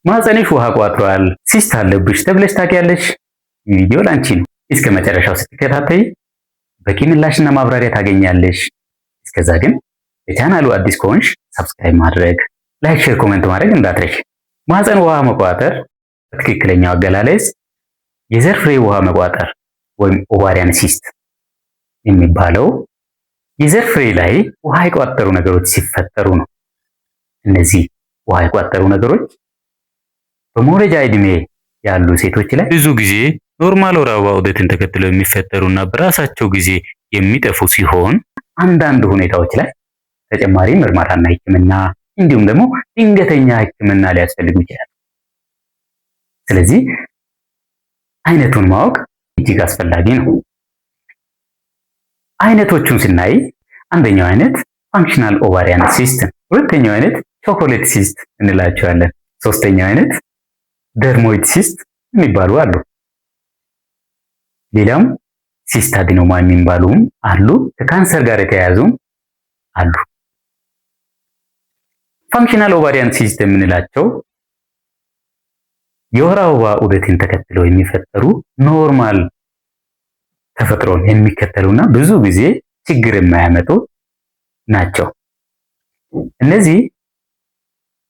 ማህፀንሽ ውሃ ቋጥሯል፣ cyst አለብሽ ተብለሽ ታውቂያለሽ? ይህ ቪዲዮ ላንቺ ነው። እስከ መጨረሻው ስትከታተይ በቂ ምላሽና ማብራሪያ ታገኛለሽ። እስከዛ ግን ለቻናሉ አዲስ ከሆንሽ subscribe ማድረግ፣ like፣ share፣ comment ማድረግ እንዳትረሽ። ማህፀን ውሃ መቋጠር በትክክለኛው አገላለጽ የዘር ፍሬ ውሃ መቋጠር ወይም ovarian cyst የሚባለው የዘር ፍሬ ላይ ውሃ የቋጠሩ ነገሮች ሲፈጠሩ ነው። እነዚህ ውሃ የቋጠሩ ነገሮች በመውለጃ እድሜ ያሉ ሴቶች ላይ ብዙ ጊዜ normal ወር አበባ ዑደትን ተከትለው የሚፈጠሩና በራሳቸው ጊዜ የሚጠፉ ሲሆን አንዳንድ ሁኔታዎች ላይ ተጨማሪ ምርመራና ሕክምና እንዲሁም ደግሞ ድንገተኛ ሕክምና ሊያስፈልጉ ይችላል። ስለዚህ አይነቱን ማወቅ እጅግ አስፈላጊ ነው። አይነቶቹን ስናይ አንደኛው አይነት functional ovarian cyst፣ ሁለተኛው አይነት chocolate cyst እንላቸዋለን። ሶስተኛው አይነት dermoid cyst የሚባሉ አሉ። ሌላም cystadenoma የሚባሉም አሉ። ከካንሰር ጋር የተያያዙም አሉ። Functional ovarian cyst የምንላቸው የወር አበባ ዑደትን ተከትለው የሚፈጠሩ normal ተፈጥሮን የሚከተሉና ብዙ ጊዜ ችግር የማያመጡ ናቸው። እነዚህ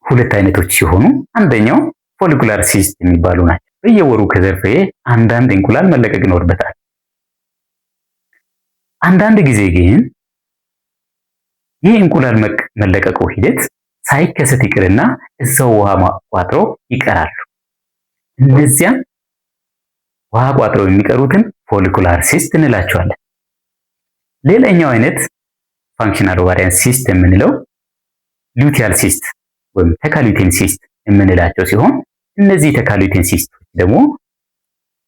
ሁለት አይነቶች ሲሆኑ አንደኛው follicular cyst የሚባሉ ናቸው። በየወሩ ከዘር ፍሬ አንዳንድ እንቁላል መለቀቅ ይኖርበታል። አንዳንድ ጊዜ ግን ይህ እንቁላል መለቀቁ ሂደት ሳይከሰት ይቅርና እዛው ውሃ ቋጥሮ ይቀራሉ። እነዚያን ውሃ ቋጥረው የሚቀሩትን follicular cyst እንላቸዋለን። ሌላኛው አይነት functional ovarian cyst የምንለው luteal cyst ወይም theca lutein cyst የምንላቸው ሲሆን እነዚህ theca lutein cyst ኦች ደግሞ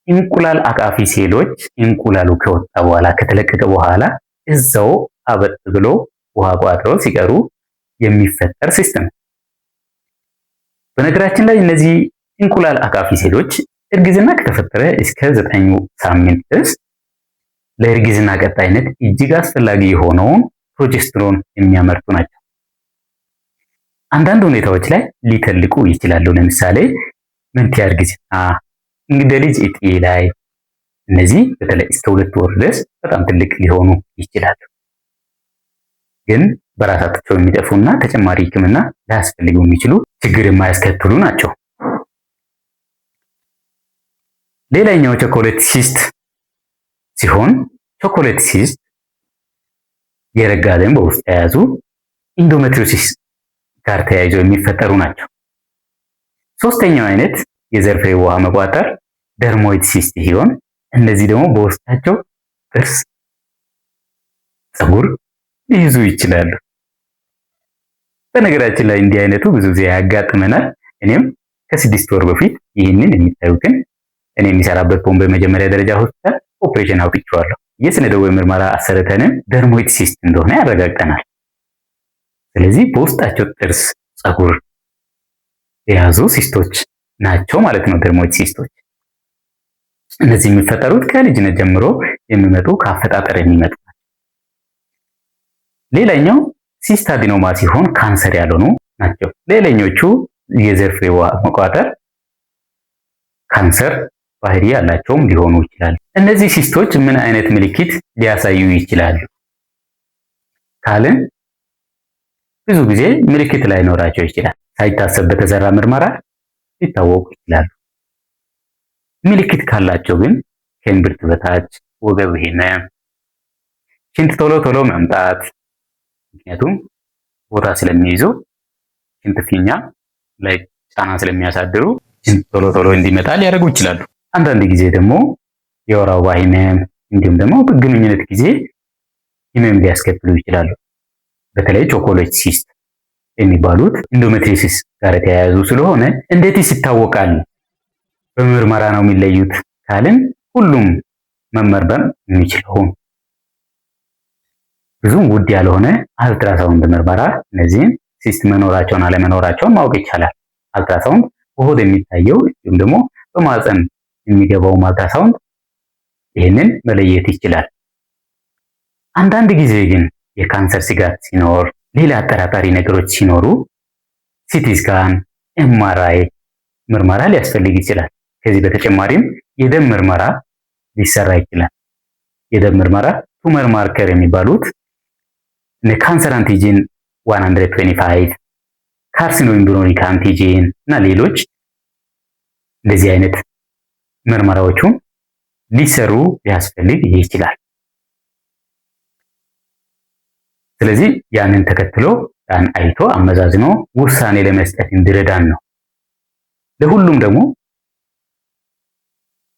እንቁላል አቃፊ ሴሎች እንቁላሉ ከወጣ በኋላ፣ ከተለቀቀ በኋላ እዛው አበጥ ብሎ ውሃ ቋጥረው ሲቀሩ የሚፈጠር cyst ነው። በነገራችን ላይ እነዚህ እንቁላል አቃፊ ሴሎች እርግዝና ከተፈጠረ እስከ 9 ሳምንት ድረስ ለእርግዝና ቀጣይነት እጅግ አስፈላጊ የሆነውን progesterone የሚያመርቱ ናቸው። አንዳንድ ሁኔታዎች ላይ ሊተልቁ ይችላሉ። ለምሳሌ መንትያ እርግዝና፣ እንግዴ ልጅ እጢ ላይ፣ እነዚህ በተለይ እስከ 2 ወር ድረስ በጣም ትልቅ ሊሆኑ ይችላሉ። ግን በራሳቸው የሚጠፉና ተጨማሪ ሕክምና ላያስፈልጉ የሚችሉ፣ ችግር የማያስከትሉ ናቸው። ሌላኛው chocolate cyst ሲሆን chocolate cyst የረጋ ደም በውስጥ የያዙ endometriosis ጋር ተያይዘው የሚፈጠሩ ናቸው። ሶስተኛው አይነት የዘር ፍሬ ውሃ መቋጠር dermoid cyst ሲሆን እነዚህ ደግሞ በውስጣቸው ጥርስ፣ ፀጉር ሊይዙ ይችላሉ። በነገራችን ላይ እንዲህ አይነቱ ብዙ ጊዜ ያጋጥመናል። እኔም ከ6 ወር በፊት ይህንን የሚታዩትን እኔ የምሰራበት ቦምቤ መጀመሪያ ደረጃ ሆስፒታል ኦፕሬሽን አውጥቼዋለሁ። የስነ ደዌ ምርመራ አሰርተንም dermoid cyst እንደሆነ ያረጋግጠናል። ስለዚህ በውስጣቸው ጥርስ፣ ፀጉር የያዙ cyst ኦች ናቸው ማለት ነው dermoid cyst ኦች። እነዚህ የሚፈጠሩት ከልጅነት ጀምሮ የሚመጡ፣ ከአፈጣጠር የሚመጡ ናቸው። ሌላኛው cystadenoma ሲሆን ካንሰር ያልሆኑ ናቸው። ሌላኞቹ የዘር ፍሬ መቋጠር ካንሰር ባህሪ ያላቸውም ሊሆኑ ይችላሉ። እነዚህ cyst ኦች ምን አይነት ምልክት ሊያሳዩ ይችላሉ ካልን ብዙ ጊዜ ምልክት ላይኖራቸው ይችላል። ሳይታሰብ በተሰራ ምርመራ ሊታወቁ ይችላሉ። ምልክት ካላቸው ግን ከእምብርት በታች ወገብ ህመም፣ ሽንት ቶሎ ቶሎ መምጣት፣ ምክንያቱም ቦታ ስለሚይዙ ሽንት ፊኛ ላይ ጫና ስለሚያሳድሩ ሽንት ቶሎ ቶሎ እንዲመጣ ሊያደርጉ ይችላሉ። አንዳንድ ጊዜ ደግሞ የወር አበባ ህመም እንዲሁም ደግሞ በግንኙነት ጊዜ ህመም ሊያስከትሉ ይችላሉ። በተለይ chocolate cyst የሚባሉት endometriosis ጋር የተያያዙ ስለሆነ እንዴትስ ይታወቃል? በምርመራ ነው የሚለዩት ካልን ሁሉም መመርመር የሚችለው ብዙም ውድ ያልሆነ አልትራሳውንድ ምርመራ እነዚህን cyst መኖራቸውን አለመኖራቸውን ማወቅ ይቻላል። አልትራሳውንድ በሆድ የሚታየው እንዲሁም ደግሞ በማህፀን የሚገባው አልትራሳውንድ ይህንን መለየት ይችላል። አንዳንድ ጊዜ ግን የካንሰር ስጋት ሲኖር፣ ሌላ አጠራጣሪ ነገሮች ሲኖሩ CT scan፣ MRI ምርመራ ሊያስፈልግ ይችላል። ከዚህ በተጨማሪም የደም ምርመራ ሊሰራ ይችላል። የደም ምርመራ tumor marker የሚባሉት cancer antigen 125፣ carcinoembryonic antigen እና ሌሎች እንደዚህ አይነት ምርመራዎቹን ሊሰሩ ሊያስፈልግ ይችላል። ስለዚህ ያንን ተከትሎ ያን አይቶ አመዛዝኖ ውሳኔ ለመስጠት እንዲረዳን ነው። ለሁሉም ደግሞ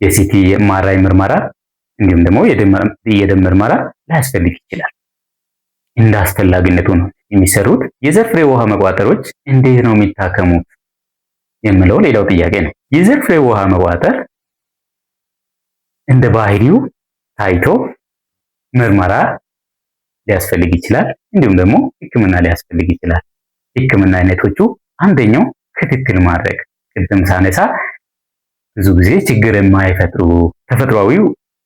የ CT፣ የ MRI ምርመራ እንዲሁም ደግሞ የደም ምርመራ ሊያስፈልግ ይችላል። እንደ አስፈላጊነቱ ነው የሚሰሩት። የዘር ፍሬ ውሃ መቋጠሮች እንዴት ነው የሚታከሙት የሚለው ሌላው ጥያቄ ነው። የዘር ፍሬ ውሃ መቋጠር እንደ ባህሪው ታይቶ ምርመራ ሊያስፈልግ ይችላል። እንዲሁም ደግሞ ሕክምና ሊያስፈልግ ይችላል። ሕክምና አይነቶቹ አንደኛው ክትትል ማድረግ፣ ቅድም ሳነሳ ብዙ ጊዜ ችግር የማይፈጥሩ ተፈጥሯዊ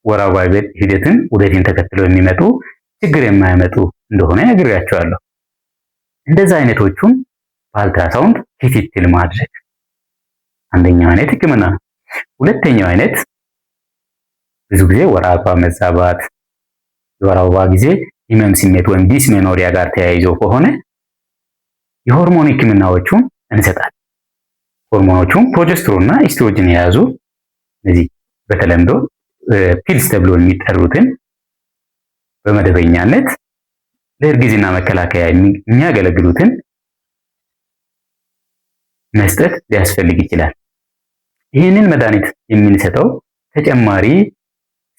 ወር አበባ ሂደትን ዑደትን ተከትለው የሚመጡ ችግር የማያመጡ እንደሆነ ነግሬያቸዋለሁ። እንደዛ አይነቶቹን በአልትራሳውንድ ክትትል ማድረግ አንደኛው አይነት ህክምና ነው። ሁለተኛው አይነት ብዙ ጊዜ ወር አበባ መዛባት፣ የወር አበባ ጊዜ ህመም ስሜት ወይም dysmenorrhea ጋር ተያይዞ ከሆነ የሆርሞን ህክምናዎቹን እንሰጣለን። ሆርሞኖቹን progesterone እና ኤስትሮጅን የያዙ እነዚህ በተለምዶ pills ተብሎ የሚጠሩትን በመደበኛነት ለእርግዝና መከላከያ የሚያገለግሉትን መስጠት ሊያስፈልግ ይችላል። ይህንን መድኃኒት የምንሰጠው ተጨማሪ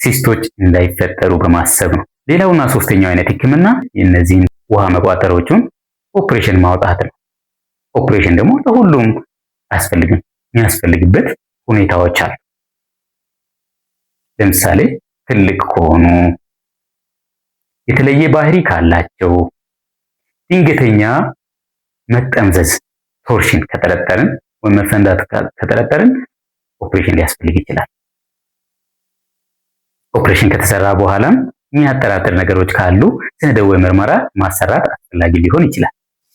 cyst ኦች እንዳይፈጠሩ በማሰብ ነው። ሌላውና ሶስተኛው አይነት ህክምና የእነዚህን ውሃ መቋጠሮቹን ኦፕሬሽን ማውጣት ነው። ኦፕሬሽን ደግሞ ለሁሉም አያስፈልግም። የሚያስፈልግበት ሁኔታዎች አሉ። ለምሳሌ ትልቅ ከሆኑ፣ የተለየ ባህሪ ካላቸው፣ ድንገተኛ መጠምዘዝ torsion ከጠረጠርን ወይም መፈንዳት ከጠረጠርን ኦፕሬሽን ሊያስፈልግ ይችላል። ኦፕሬሽን ከተሰራ በኋላም የሚያጠራጥር ነገሮች ካሉ ስነ ደዌ ምርመራ ማሰራት አስፈላጊ ሊሆን ይችላል።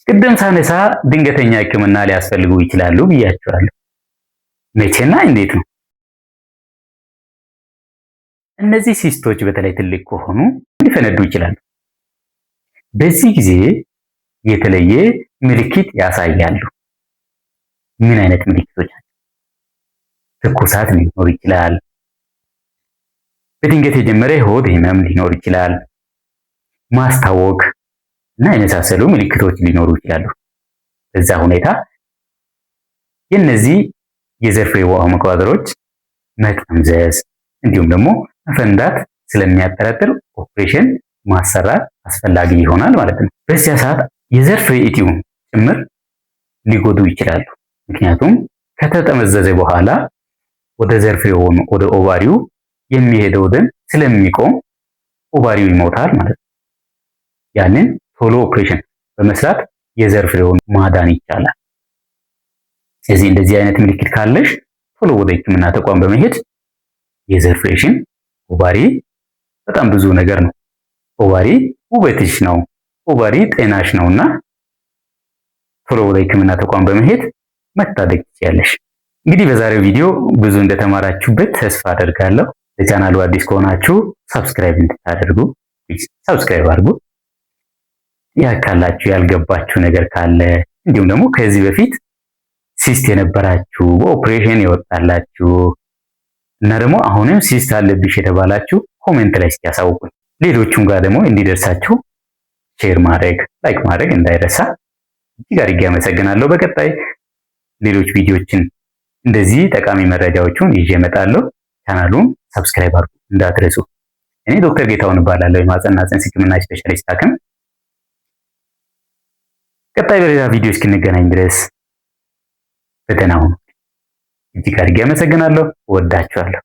ቅድም ሳነሳ ድንገተኛ ሕክምና ሊያስፈልጉ ይችላሉ ብያቸዋለሁ። መቼና እንዴት ነው? እነዚህ cyst ኦች በተለይ ትልቅ ከሆኑ ሊፈነዱ ይችላሉ። በዚህ ጊዜ የተለየ ምልክት ያሳያሉ። ምን አይነት ምልክቶች ናቸው? ትኩሳት ሊኖር ይችላል። በድንገት የጀመረ የሆድ ህመም ሊኖር ይችላል። ማስታወክ እና የመሳሰሉ ምልክቶች ሊኖሩ ይችላሉ። በዛ ሁኔታ የነዚህ የዘር ፍሬ ውሃ መቋጠሮች መጠምዘዝ እንዲሁም ደግሞ መፈንዳት ስለሚያጠረጥር ኦፕሬሽን ማሰራት አስፈላጊ ይሆናል ማለት ነው። በዚያ ሰዓት የዘር ፍሬ እጢውን ጭምር ሊጎዱ ይችላሉ። ምክንያቱም ከተጠመዘዘ በኋላ ወደ ዘር ፍሬው ወደ ovary ው የሚሄደው ደም ስለሚቆም ovary ው ይሞታል ማለት ነው። ያንን ቶሎ ኦፕሬሽን በመስራት የዘር ፍሬውን ማዳን ይቻላል። ስለዚህ እንደዚህ አይነት ምልክት ካለሽ ቶሎ ወደ ሕክምና ተቋም በመሄድ የዘር ፍሬሽን ovary በጣም ብዙ ነገር ነው። Ovary ውበትሽ ነው፣ ovary ጤናሽ ነውና ቶሎ ወደ ሕክምና ተቋም በመሄድ መታደግ ትችያለሽ። እንግዲህ በዛሬው ቪዲዮ ብዙ እንደተማራችሁበት ተስፋ አደርጋለሁ። ለቻናሉ አዲስ ከሆናችሁ subscribe እንድታደርጉ subscribe አድርጉ። ያ ካላችሁ ያልገባችሁ ነገር ካለ እንዲሁም ደግሞ ከዚህ በፊት cyst የነበራችሁ በኦፕሬሽን የወጣላችሁ እና ደግሞ አሁንም cyst አለብሽ የተባላችሁ comment ላይ እስኪ ያሳውቁኝ። ሌሎቹም ጋር ደግሞ እንዲደርሳችሁ share ማድረግ like ማድረግ እንዳይረሳ። እጅግ አድርጌ አመሰግናለሁ። በቀጣይ ሌሎች ቪዲዮችን እንደዚህ ጠቃሚ መረጃዎችን ይዤ እመጣለሁ። ቻናሉን subscribe አድርጉ እንዳትረሱ። እኔ ዶክተር ጌታሁን እባላለሁ፣ የማህፀንና ጽንስ ሕክምና ስፔሻሊስት ሐኪም። ቀጣይ በሌላ ቪዲዮ እስክንገናኝ ድረስ በደህና ሁኑ። እጅግ አድርጌ አመሰግናለሁ። እወዳችኋለሁ።